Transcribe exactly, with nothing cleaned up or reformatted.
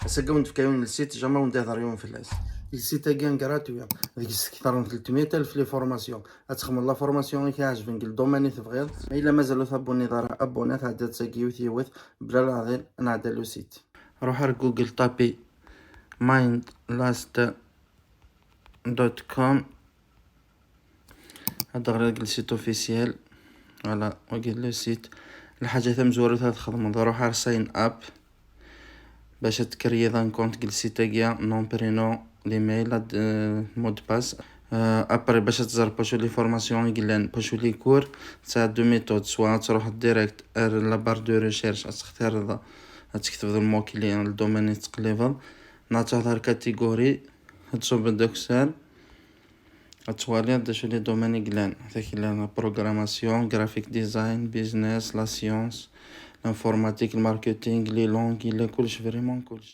Sagi wen-d-fka yiwen n lsit, jamais wen-d-ihḍer yiwen fell-as. Lsit-agi gratuit, deg-s kter n tlettmya alef les formations. Ad txedmeḍ la formation i k-iɛejben deg le domaine i tebɣiḍ. Ma yella mazal ur tabuniḍ ara, abuna, tɛeddiḍ sagi yiwet yiwet, bla leɛḍil, nɛedda le site. Ruḥ ar Google, tapi mindlast dot com. Ad d-ɣriɣ deg le site officiel. Voilà, wagi le site. Lḥaǧa tamezwarut ad txedmeḍ, ruḥ ar sign up bac ad tkriyed un compte deg le site-agi, nom, prénom, l'email, ad, euh, mot de passe. Euh, après, bac ad tẓer pacu les formations i yellan, pacu les cours, tesɛa deux méthodes, soit ad truḥeḍ direct ar la barre de recherche, ad textireḍ, ad tektbeḍ le mot-clé, le domaine i tettqellibeḍ, neɣ ad truḥeḍ ar catégorie, ad tṣubeḍ akessar, ad twaliḍ d acu les domaines i yellan. Dak yellan la programmation, graphic design, business, la science, l'informatique, le marketing, les langues, yella kullec, vraiment kullec.